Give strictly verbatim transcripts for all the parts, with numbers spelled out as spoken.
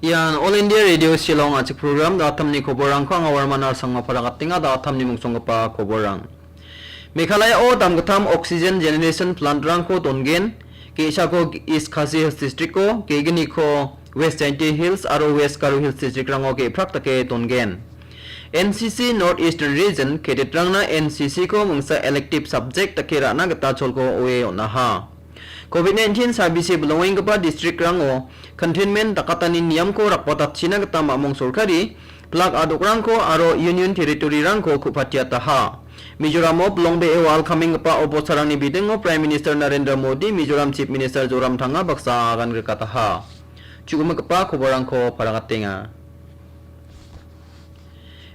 Ian All India Radio Shillong a·chik program, da·atamni koborrangko anga warmana sangma paragatenga, da·atamni mungsonggipa koborrang. Meghalayao damgittam oxygen generation plant-rangko dongen, ge·sako East Khasi Hills District-o, ge·gniko West Jaintia Hills aro West Garo Hills District-rango ge·prak dake dongen. N C C North Eastern Region cadet-rangna N C C-ko mingsa elective subject dake ra·na gita cholko oe on·aha. Covid nineteen sabise bilongenggipa district-rango containment dakatani niamko rakbatatchina gita mamung sorkari, plak adokrangko aro Union Territory-rangko ku·patiataha. Mizoramo bilongbee welcoming-gipa obosarangni bidingo Prime Minister Narendra Modi, Mizoram Chief Minister Zoramthanga baksa agan grikataha. Chu·gimigipa koborrangko paragatenga.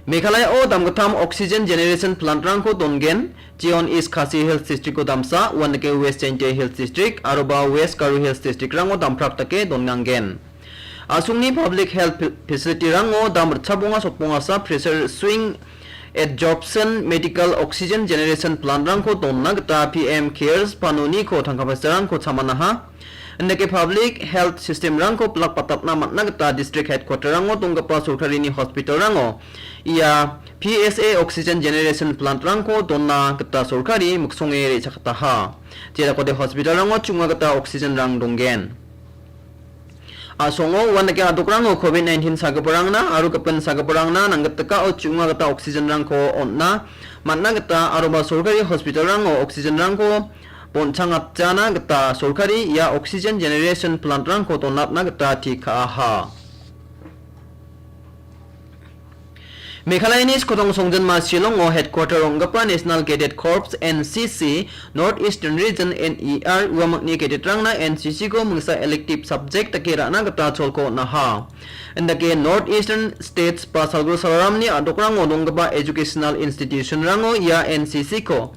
Meghalayao damgittam oxygen generation plant-rangko dongen, jeon East Khasi Hills District-o damsa, uandake West Jaintia Hills District, aroba West Garo Hills District-rango damprak dake donangen. A·songni public health fa-, facility-rango dam ritchabonga sotbongasa pressure swing adsorption medical oxygen generation plant-rangko donna gita P M Cares Fund-oniko tangka paisarangko chamanaha. Indake public health system-rangko plak batatna man·a gita district headquarter-rango donggipa sorkarini hospital-rango ia P S A oxygen generation plant-rangko donna gita sorkari miksonge re·chakataha. Jerakode hospital-rango chunga gita oxygen-rang dongen. A·songo uandake adokrango covid nineteen sagiparangna aro gipin sagiparangna nanggitdikao chunga gita oxygen-rangko on·na man·a gita aroba sorkari hospital-rango oxygen-rangko bon·changatjana gita sorkari ia oxygen generation plant-rangko donatna gita tik ka·aha. Meghalayani Skotong Songjinma Shillongo headquarter ong·gipa National Cadet Corps, N C C, North Eastern Region, N E R, uamangni cadet-rangna N C C-ko mingsa elective subject dake ra·na gita cholko on·aha. Indake North Eastern States ba salgro salramni a·dokrango donggipa educational institution-rango ia N C C-ko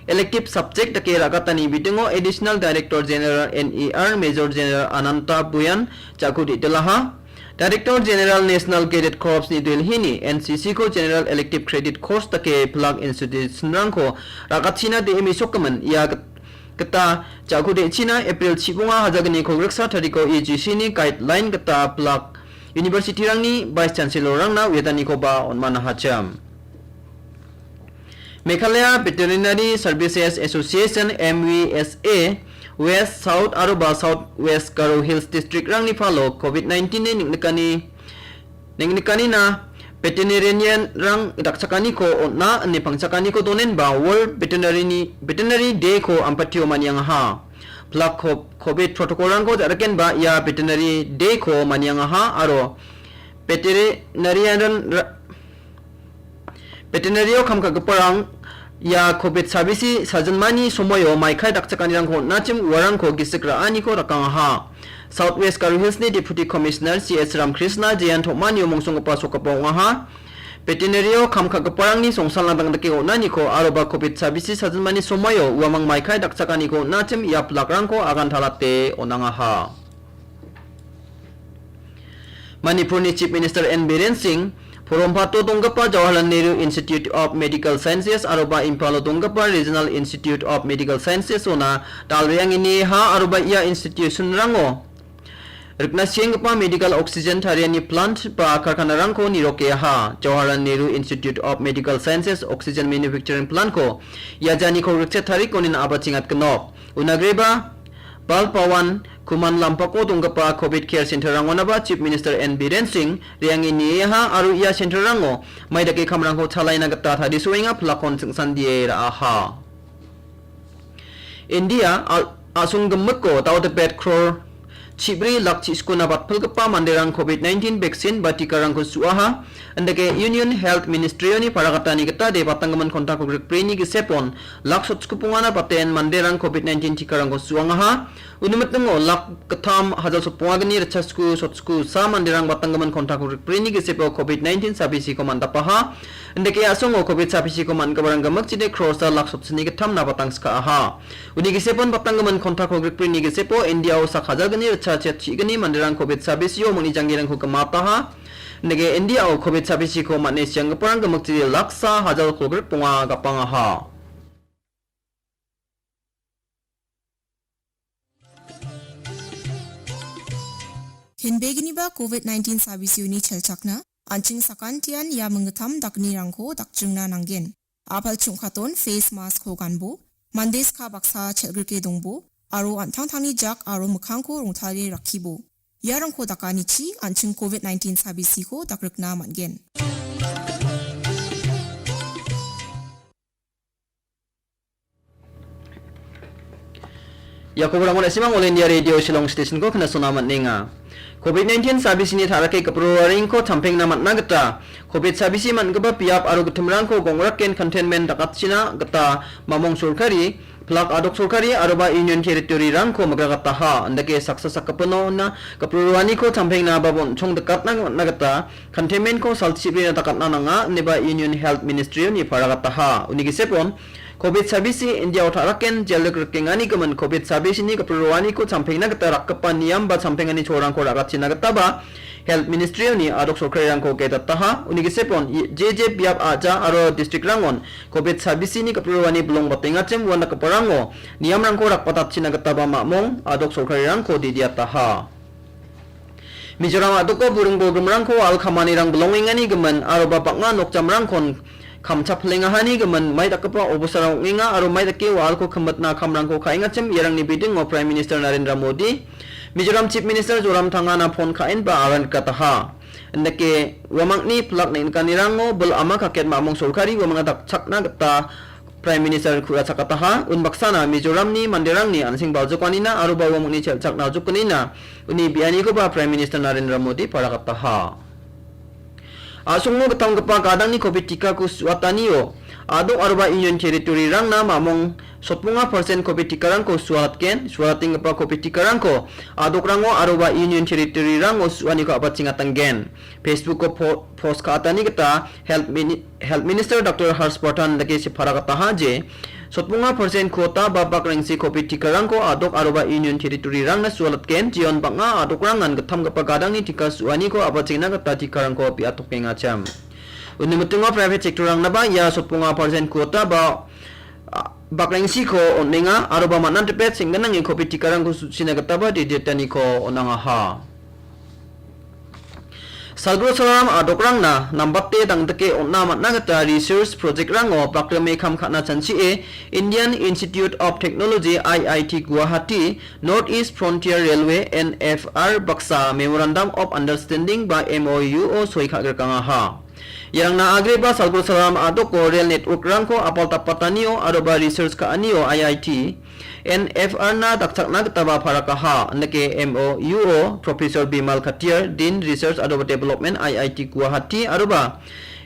elective subject dake ra·gatani bidingo Additional Director General N E R Major General Ananta Buyan ja·ku de·dilaha. Director General National Cadet Corps New Delhi-ni N C C-ko General Elective Credit Course dake plak institution-rangko ra·gatchina de·e mesokgimin ia git-, gita ja·ku de·china April chibonga hajalgni kolgriksa tariko U G C-ni guideline gita plak university-rangni Vice Chancellor-rangna uiatanikoba on·manahachim. Meghalaya Veterinary Services Association, M V S A, West, South aroba South West Garo Hills District-rangni palo covid nineteen-ni neng·nikani, neng·nikanina veterinarian-rang dakchakaniko on·na ine pangchakaniko donenba World Veterinary-ni, Veterinary Day-ko ampatio maniangaha. Plak ko-, covid protocol-rangko ja·rikenba ia Veterinary Day-ko maniangaha aro veterinarian-ra-, Veterinario kam ka·giparang ia covid sabisi sajilmani somoio maikai dakchakanirangko on·achim uarangko gisik ra·aniko dakangaha. South West Garo Hills-ni Deputy Commissioner C S Ramkrishna Jeyan tom·anio mongsonggipa sokgipa ong·aha. Veterinario kam ka·giparangni songsalna dangdake on·aniko aroba covid sabisi sajilmani somoio uamang maikai dakchakaniko on·achim ia plakrangko agantalate on·angaha. Manipurni Chief Minister N Biren Singh, Poronphato donggipa Jawaharlal Nehru Institute of Medical Sciences aroba Imphalo donggipa Regional Institute of Medical Sciences-ona dal·reangini ha aroba ia institution-rango rikna sienggipa medical oxygen tariani plant ba karkanarangko nirokeaha. Jawaharlal Nehru Institute of Medical Sciences oxygen manufacturing plant-ko ia janiko rikchet tarikonin abachengatgnok. Unagreba Balpawan Kuman Lampako donggipa covid care center-rangonaba Chief Minister N Biren Singh re·ange nieha aro ia center-rango mai dake kamrangko chalaina gita tarisoenga plakon chingsandie ra·aha. India a-, a·song gimikko daodipet crore chibri lak chiskona batpilgipa manderang covid nineteen vaccine ba tikarangko su·aha. Indake Union Health Ministry-oni paragatani gita de batanggimin kontak rikbrini gisepon lak sotskupongana baten manderang covid nineteen tikarangko su·angaha. Uni mitingo lak gittam hajal sotbongagni ritchasku sotku sa manderang batanggimin kontak rikbrini gisepo covid nineteen sabisiko man·dapaha. Indake a·songo covid sabisiko man·giparang gimikchide krosa lak sotsini gittam nabatang ska·aha. Uni gisepon batanggimin kontak kolgrikbrini gisepo India-o sak hajalgni ritchachet chigni manderang covid sabisio mangni janggirangko gimataha. Indake India-o covid sabisiko man·e sianggiparang gimikchide laksa hajal kolgrikbonga gapangaha. Inbegniba covid nineteen sabisiuni chelchakna, an·ching sakantian ia minggittam dakgnirangko dakjingna nanggen. A·pal chungkaton face mask-ko ganbo, mande ska baksa chelgrike dongbo, aro an·tangtangni jak aro mikkangko rongtale rakkibo. Iarangko dakanichi an·ching covid nineteen sabisiko dakrikna man·gen. Ia koborangko na·simang All India Radio Shillong Station-ko knasona man·enga. Covid nineteen sabisini tarake gipin roaringko champengna man·na gita, covid sabisi man·gipa biap aro gittimrangko gongraken containment dakatchina gita mamong sorkari, plak adok sorkari aroba union territory-rangko migragataha. Indake saksa sakgipino na gipin roaniko champengna ba bon·chong dakatna man·na gita containment-ko salchibrina dakatna nanga, ineba Union Health Ministry-oni paragataha. Uni gisepon, covid sabisi India-o ta·raken jelik rikengani gimin covid sabisini gipin roaniko champengna gita rakgipa niam ba champengani cholrangko ra·gachina gitaba Health Ministry-oni adok sorkarirangko gedataha. Uni gisepon, i-, je je biap a·ja aro district-rangon covid sabisini gipin roani bilong batengachim uan dakgiparango niamrangko rakbatatchina gitaba mamong adok sorkarirangko didiataha. Mizoram a·doko buring bolgrimrangko alkamanirang bilongengani gimin aroba bang·a nokjamrangkon kamchaplengahani gimin mai dakgipa obosarang ong·enga aro mai dake wa·alko kimitna kamrangko ka·engachim iarangni bidingo Prime Minister Narendra Modi, Mizoram Chief Minister Zoramthangana phone ka·enba aran rikataha. Indake uamangni plak neng·nikanirango bil ama kaket mamong sorkari uamangna dakchakna gita Prime Minister ku·rachakataha. Unbaksana Mizoramni manderangni an·seng baljokanina aroba uamangni chelchakna jokgnina uni bianikoba Prime Minister Narendra Modi paragataha. A·songo gittamgipa gadangni covid tikako su·atanio, a·dok aroba Union Territory-rangna mamong sotbonga percent covid tikarangko sualatgen. Sualatenggipa covid tikarangko a·dokrango aroba Union Territory-rango su·aniko a·bachengatanggen. Facebook-o po-, post ka·atani gita Health Mini-, Health Minister Doctor Harsh Vardhan dake separagataha je, sotbonga percent quota ba bak rengsi covid tikarangko a·dok aroba Union Territory-rangna sualatgen, jeon bang·a a·dokrangan gittamgipa gadangni tika su·aniko a·bachengna gita tikarangko biatokengachim. Uni mitingo private sector-rangnaba ia sotbonga percent quota ba, a, bak rengsiko on·enga, aroba man·antipe senggnange covid tikarangko su·sina gitaba diditaniko on·angaha. Salgro salam a·dokrangna nambate dangdike on·na man·a gita research project-rango bakrime kam ka·na chanchie Indian Institute of Technology, I I T Guwahati, North East Frontier Railway, N F R, baksa Memorandum of Understanding ba M O U-o soi ka·grikangaha. Iarangna agreba Salgro salam a·doko rail network-rangko apal tapatanio aroba research ka·anio I I T, N F R-na dakchakna gitaba parakaha, indake M O U-o Professor Bimal Katiar, Dean Research aroba Development, I I T Guwahati, aroba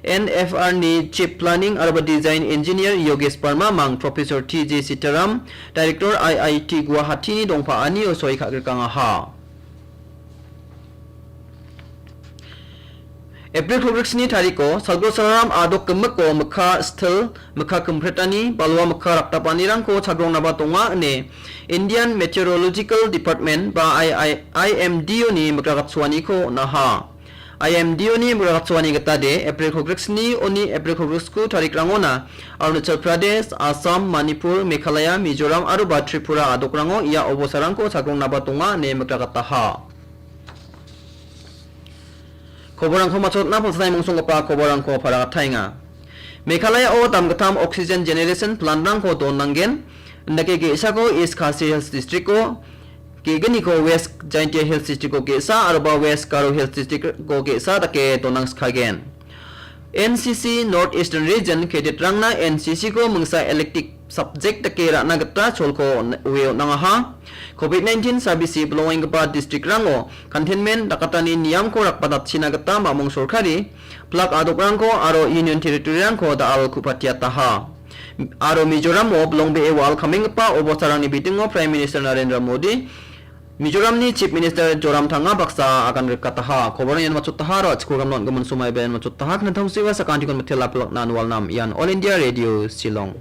N F R-ni Chief Planning aroba Design Engineer Yogesh Parmamang, Professor T J Sitaram, Director I I T Guwahati-ni dongpa·anio soi ka·grikangaha. April kolgriksni tariko, Salgro salam a·dok gimiko mikka stil, mikka kimpretani, balwa mikka raktapanirangko chagrongnaba donga ine Indian Meteorological Department ba I I, I M D O-ni migragatsoaniko on·aha. I M D O-ni migragatsoani gitade, April kolgriksni oni April kolgriksku tarikrangona Arunachal Pradesh, Assam, Manipur, Meghalaya, Mizoram aroba Tripura a·dokrango ia obosarangko chagrongnaba donga ine migragataha. Koborangko matchotna ponsai mongsonggipa koborangko paragataenga. Meghalaya-o damgittam oxygen generation plant-rangko donanggen. Indake ge·sako East Khasi Hills District-o, ge·gniko West Jaintia Hills District-o ge·sa aroba West Garo Hills District-o ge·sa dake donangskagen. N C C North Eastern Region cadet-rangna N C C-ko mingsa elective subject dake ra·na gita cholko on-, oe on·angaha. Covid nineteen sabisi bilongenggipa district-rango containment dakatani niamko rakbatatchina gita mamong sorkari, plak a·dokrangko aro Union Territory-rangko da·al ku·patiataha. Aro Mizoramo bilongbee wa·al kamenggipa obostarangni bidingo Prime Minister Narendra Modi, Mizoramni Chief Minister Zoramthanga baksa agan rikataha. Koborang ian matchotaha aro a·chik program-o on·gimin somaiba ian matchotaha. Knatangsiba sakantikon mitela pilakna nualnam ian All India Radio Shillong.